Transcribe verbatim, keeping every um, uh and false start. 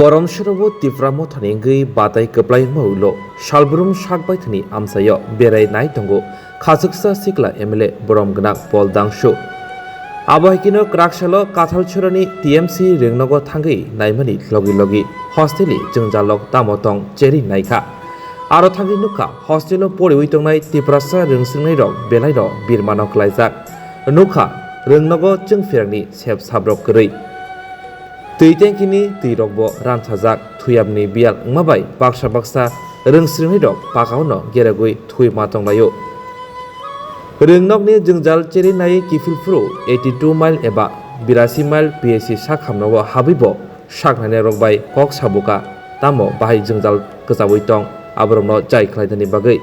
Korom serobo Tipra Mothani wngwi batai kwplai wngma ulo salbrum sak baithani amchaio berai nai tongo khachuksa sikla M L A borom gwnang Paul Dangsu. Abo hai kheno kwrak salo Kathal Chorani T M C rwngnogo thangwi naimani logi logi hostel ni jwngjalrok tamo tong cherwi naikha. Aro thangwi nukha hostel o poriwi tongnai Tiprasa rwngswrwngnairok belaino birmano klaijak. Nukha rwngnogo chwngpherangni sep sabrok kwrwi. Twi tengkini twirokbo ransajak, thuyamni biyal wngma bai baksa baksa rwngswrwngnairok pakaono geregwi thwi ma tonglaio. Rwngnokni jwngjal cherwi naiwi kiphil phuru eighty two mile eba birasi mile P H C sakhamno o habwibo saknainairok bai kok sabuka, tamo bahai jwngjal kwchaui tong, aborokno jai khlainani bagwi.